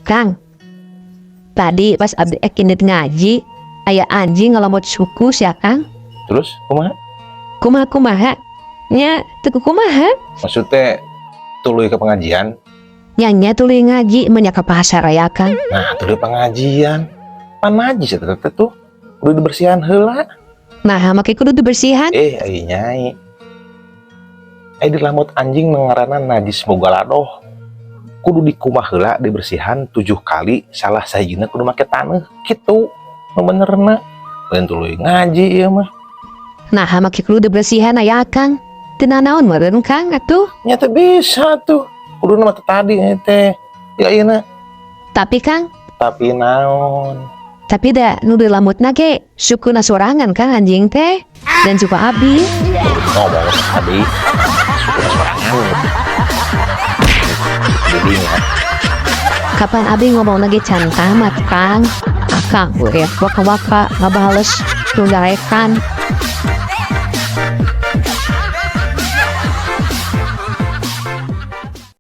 Kang, tadi pas abdi indit ngaji, aya anjing ngalamot suku sia, Kang. Terus kumaha? Kumaha kumaha? Nya, teu kumaha? Maksudnya tuluy ke pengajian? Nya nya tuluy ngaji menya ke pasar ya, Kang. Nah, tuluy pengajian. Pan najis eta teh tuh. Kudu dibersihan heula. Nah, make kudu dibersihan? Eh, ai nyai. Eh, dilamot anjing ngaranna najis mughalladhah. Kudu dikumbah heula, dibersihan tujuh kali, salah sahijina kudu make taneuh kitu. Nu benerna. Lain tuluy ngaji ieu mah. Nah, make kudu dibersihan aya, Kang? Teu nanaon meureun, Kang, atuh. Nya teh bisa tuh. Kudu mah teh tadi teh. Ya ayeuna. Tapi, Kang, Tapi naon? Tapi da nu dilamutna ge sukuna sorangan, Kang, anjing teh. Dan suku abdi. Ngomong tadi sukuna sorangan. Jadinya Kapan abdi ngomong lagi can tamat, Kang? Akang we waka-waka ngabales nu daekan.